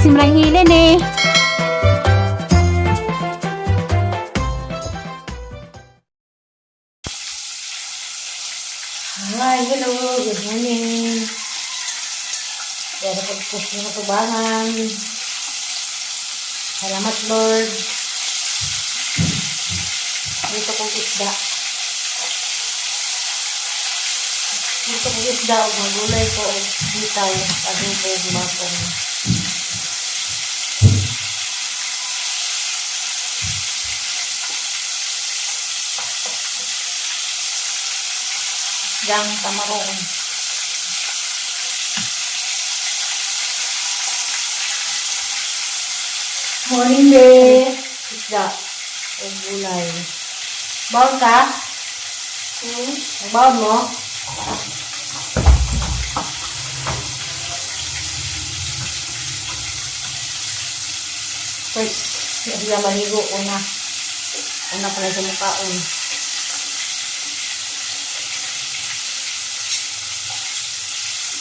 Simrang hilin eh. Hi, hello, good morning. Kaya pag-push ng katubangan. Salamat, Lord. Dito kong isda. Dito kong isda, o magulay ko, o bitaw, adobo, batong. Isdang tamarong. Morning, be. Isda. O gulay. Baon ka? Hmm? Baon mo? First, sila maligo. Una. Una pala sa mukhaon.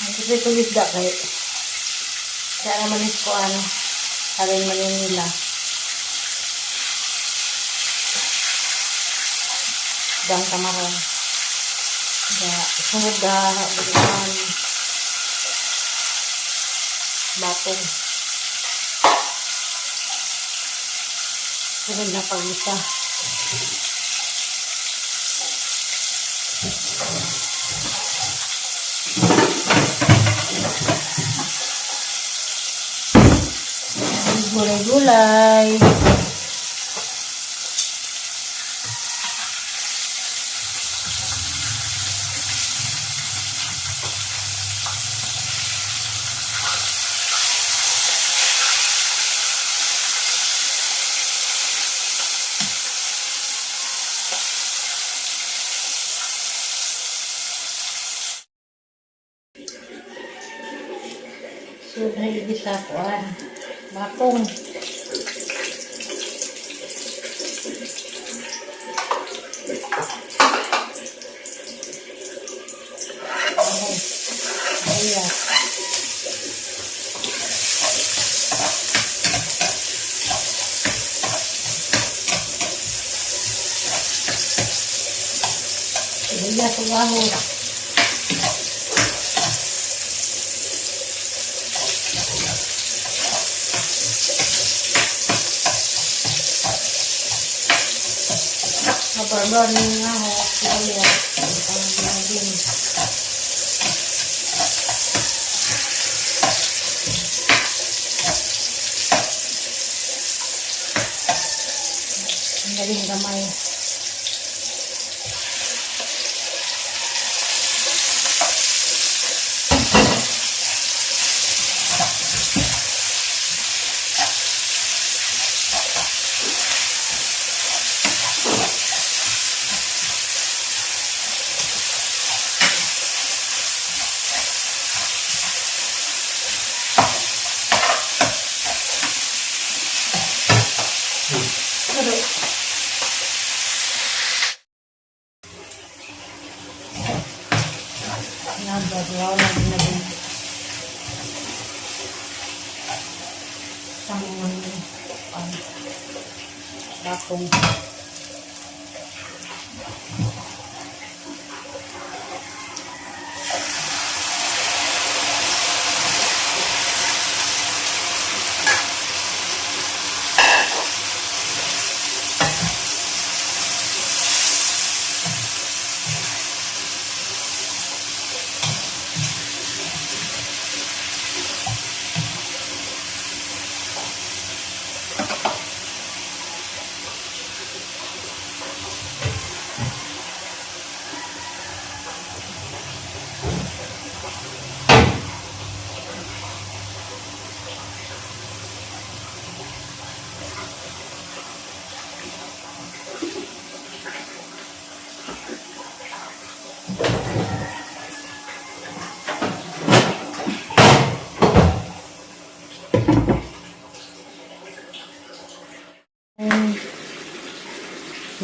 Ang kasi itong isda kay kaya naman is ko ano, sabi man yun nila. Dang tamarong. Kaya, sunod na, bukan, batong. Sunod na pag-isa. Gulay-gulay. So, dahil isa ko, batong. Ayan. Sibuyas ug ahos. Kabarbar ni ahos, sibuyas. Ang din. Ang galing gamay. Pero, nabagaw na ginagawa. Isang batong.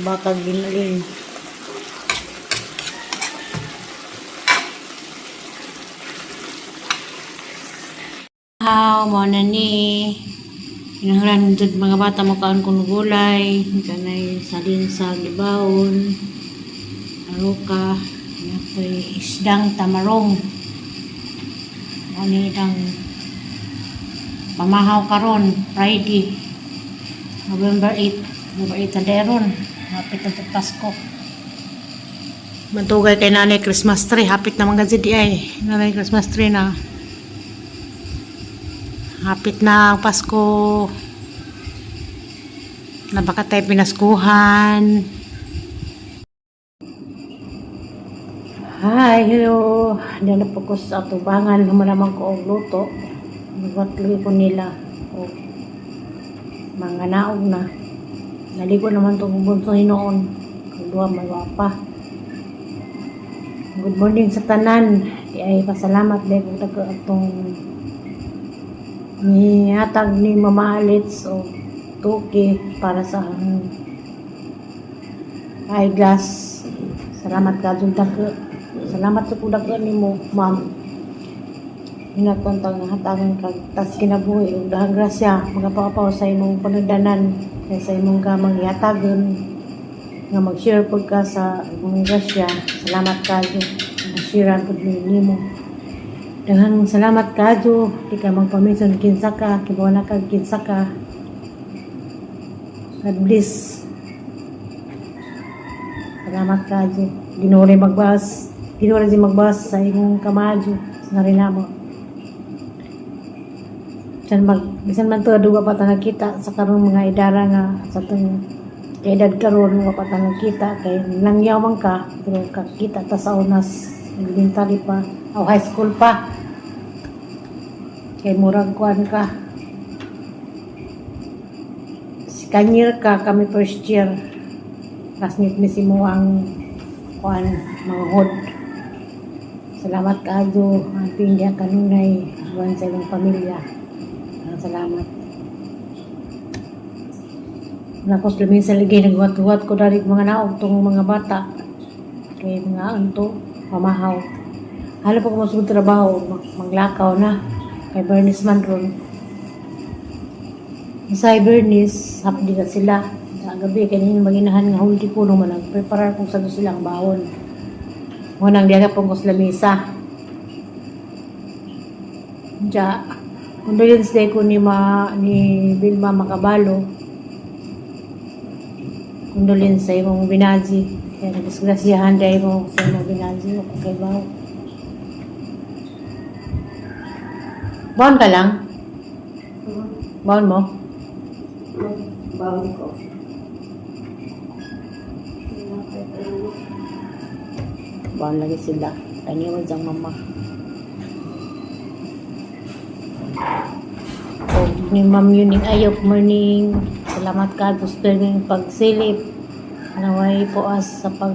Bakag ginaling. Pamahaw mao na ni. Kinahanglan jud mga bata mokaon kung gulay, kanay salin sa gibawon, aruka, napoy isdang tamarong. Mao ni ilang pamahaw karon, Friday, November 8, November 8 sa deron. Hapit na sa Pasko. Mantugay kay nanay Christmas tree, hapit na mga di ay. Nanay Christmas tree na. Hapit na ang Pasko. Na baka tayo pinaskuhan. Hi, hello. Diyan na po ko sa atubangan. Humalaman ko og luto. Nagwatloy ko nila. O, mga naog na. Naligo naman itong bunso hinoon. Kung duha may pa. Good morning sa tanan. Di ay pasalamat dahil kung taga atong nihatag ni Mama Alitz o tuki para sa eyeglass. Salamat ka dun dako. Salamat sa kung nimo, ma'am. Hinaton tang hatagan kag tas kinabuhi ug dahang grasya magapapaw sa imong panundanan kay sa imong gamang gihatagon nga mag-share pud ka sa imong grasya. Salamat kayo. Mag-share pud ni nimo. Daghang salamat kayo. Di ka magpaminsan kinsa ka, kibaw na kag kinsa ka. God bless. Salamat kayo. Ginoo rin magbas. Ginoo rin si magbas sa imong kamadyo. Nga rin namo. Bisan mag bisan man to duga pa ta nakita sa karong mga idara nga sa tong edad karon, wa pa ta nakita kay langyaw man ka, pero kakita ta sa unas elementary pa o high school pa kay murag kuan ka, second year ka, kami first year, classmate ni si mo ang kuan mga hod. Salamat kaayo ang pindya kanunay buwan sa imong pamilya. Salamat. Nako sa sa ligay naghuwat-huwat ko dali mga naog tong mga bata. Kay mga anto pamahaw. Hala pa ko masugod trabaho, maglakaw na. Kay Bernice man ron. Sa Bernice, hapdi na sila. Sa gabi, kay nang maginahan nga huli ko naman, nagpreparar kung sa silang baon. Ngunang diya ka pong ko sa lamisa. Ja, condolence day ko ni ma ni Vilma Makabalo. Condolence sa imong binaji. Kaya nadisgrasyahan dahil mo sa imong binaji. Okay ba? Baon ka lang? Baon mo? Baon ko. Baon lagi sila. Kaniwan sang mama. O, ni Ma'am Yuning Ayop, morning. Salamat ka. Gusto yung pagsilip. Naway po as sa pag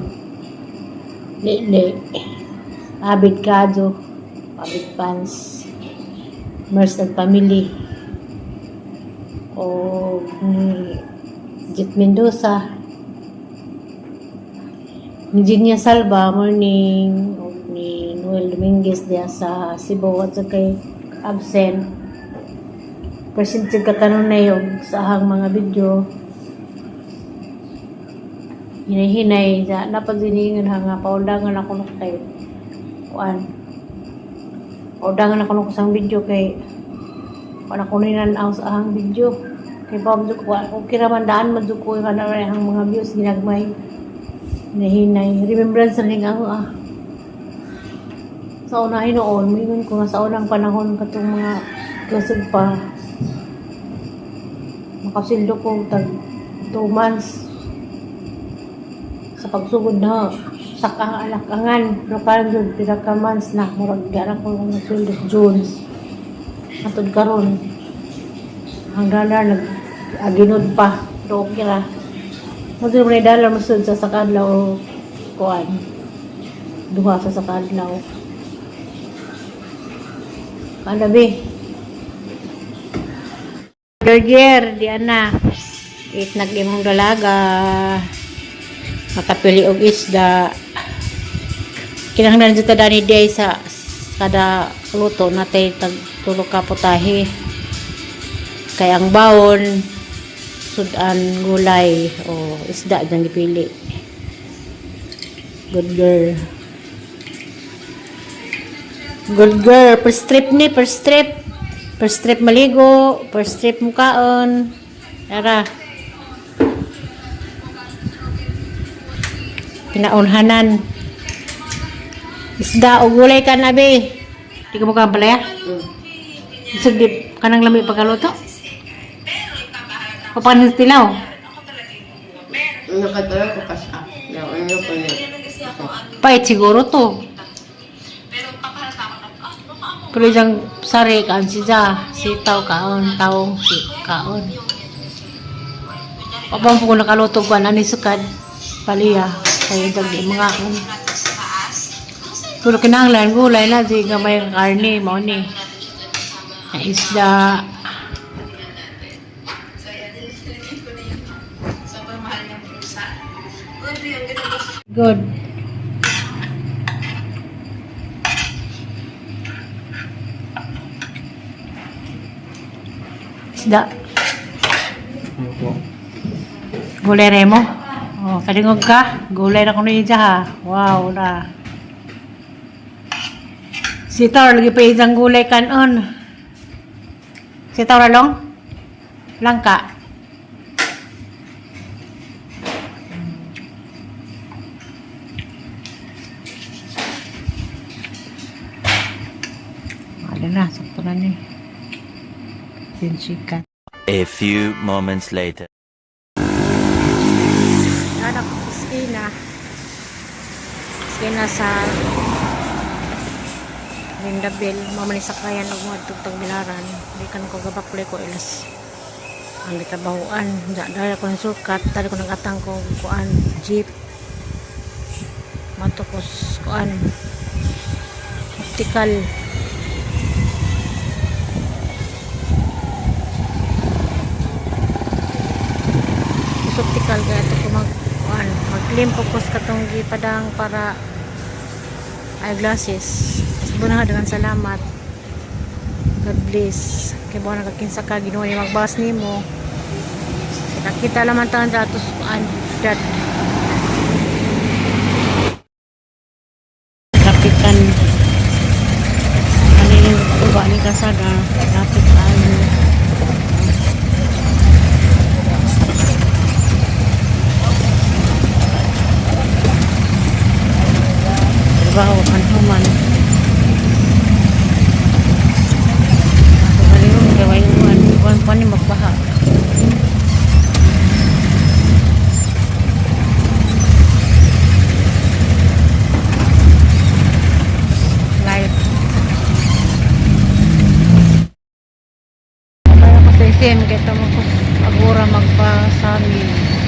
lili. Abid kadyo. Abid fans. Merce and family. O ni Jit Mendoza. Ni Ginia Salva, morning. O ni Noel Dominguez diya sa Cebu at sa kay absent. Present jud ka kanunay og sa ahang mga video. Hinay-hinay sa napagdiningan ha nga paundangan ako no kay kuan. Paundangan ako no sa video kay kuan ako ninan-aw sa ahang video. Kay pa jud ko okay ra man daan man jud ko kana ang mga views ginagmay. Hinay-hinay remembrance ning ako ah. Sa una hinuon, moingon ko nga sa unang panahon katong mga kusog pa makasildo ko tag 2 months sa pagsugod na sa alakangan, pero karon jud pila ka months na murag di ko nagsuldo sa June atod karon ang dollar nag aginod pa, pero okay ra mo may dollar masud sa sakadlaw, kuan duha sa sakadlaw. Kanabi. Burger, di ana. Itnag imong dalaga. Makapili og isda. Kinahanglan jud ta dani day sa kada luto natay tag tulo ka putahe. Kay ang bawon sudan gulay o isda dyan gipili. Good girl. Good girl. First trip ni, first trip. First trip maligo, first trip mukaon. Tara. Pinaunhanan. Isda o gulay ka na, be. Di ka mukha palaya? Isag di kanang lami pagkaluto? O panis tilaw? Nakatala ko kas ah. Ano ko na. Pait siguro to. Pero isang sari kaan siya. Sitaw kaon, taong si kaon. Pabang po ko nakaluto ko ani sukad paliya kay isang di mga on. Pero kinahanglan gulay na di gamay ang karne mao ni. Na isda. Good. Isda. Opo. Gulay remo. Oh, kadingog ka. Gulay na kuno ija ha. Wow na. Sitaw lagi pa isang gulay kanon. Sitaw ra long? Langka. Ano na, sakto na ni. Yung chicken. A few moments later. Anak ko sa eskina. Eskina sa Lindabel. Mamani sa kayan og mga tugtog bilaran. Di kan ko gabakle ko ilas ang gitabahuan. Dahil ako ng sukat, dahil ko ng atang ko kuan jeep. Matukos kuan optical. Sa optical kaya ito ko mag kuan mag-claim po ko sa katong gipadang para eyeglasses. Asbo na dengan salamat. God bless. Kay buwan nakakinsa ka Ginoo ni magbas nimo. Nakita laman taon sa atos kuan dad. Trapikan. Ano yung uba ni kasada? Traffic ayo. Trabaho kan human. Ako galing gawin kuan kuan pa ni magbaha. Live. Kaya ko sa SM, kita mo ko agura magpasamin.